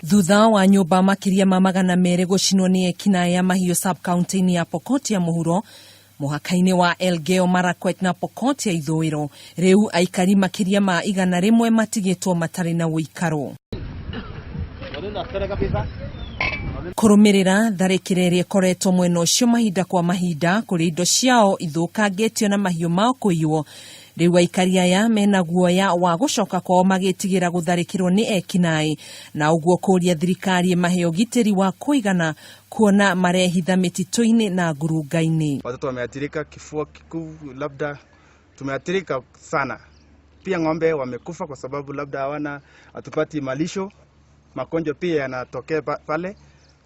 Thutha wa nyũmba makĩria ma 200 gũcinwo nĩ ekinaĩ a mahiũ sub-county-inĩ ya Pokot ya mũhuro mũhaka-inĩ wa Elgeyo Marakwet na Pokot ya ithũĩro, rĩu aikari makĩria ma 100 matigĩtwo matarĩ na ũikaro. Kũrũmĩrĩra tharĩkĩra ĩrĩa ĩkoretwo mwena ũcio mahinda kwa mahinda kũrĩ indo ciao ithũkangĩtio na mahiũ mao kũiywo, rĩu aikari aya mena guoya wa gũcoka kwao magĩtigĩra gũtharĩkĩrwo nĩ ekinaĩ na ũguo kũria thirikari ĩmahe ũgitĩri wa kũigana kuona marehitha mĩtitũ-inĩ na ngurunga-inĩ. Watoto wameathirika kifua kikuu, labda tumeathirika sana. Pia ng'ombe wamekufa kwa sababu labda hawana, hatupati malisho, magonjwa pia yanatokea pale,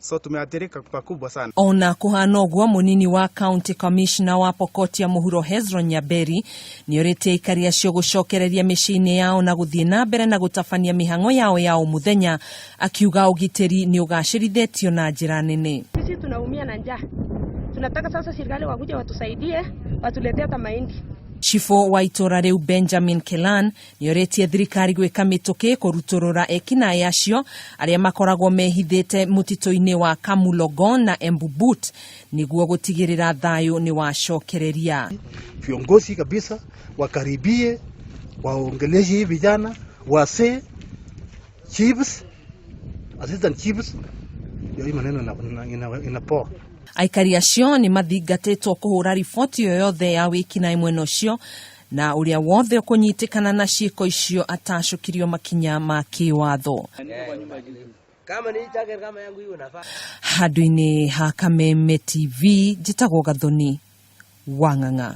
so tumeathirika pakubwa sana. Ona kuhana ũguo, mũnini wa county commissioner wa Pokot ya mũhuro Hezron Nyaberi nĩorĩtie aikari acio gũcokereria mĩciĩ-inĩ yao na gũthiĩ na mbere na gũtabania mĩhang'o yao ya o mũthenya, akiuga ũgitĩri nĩ ũgacĩrithĩtio na njĩra nene. Sisi tunaumia na njaa, tunataka sasa serikali wakuja watusaidie, watuletee hata mahindi. Cibũ wa itũra rĩu Benjamin Kelan nĩorĩtie thirikari gwĩka mĩtũkĩ kũrutũrũra ekinaĩ acio arĩa makoragwo mehithĩte mũtitũ-inĩ wa Kamulogon na Embobut nĩguo gũtigĩrĩra thayũ nĩ wacokereria. Viongozi kabisa wakaribie, waongeleshe hii vijana, wasee, chiefs, assistant chiefs, ndio hii maneno inapoa. Aikari acio nĩ mathingatĩtwo kũhũra riboti o yothe ya wĩkinaĩ mwena ũcio na ũrĩa wothe ũkũnyitĩkana na ciĩko icio atacũkirio makinya ma kĩwatho. Handũ-inĩ ha Kameme TV, njĩtagwo Gathoni Wang'ang'a.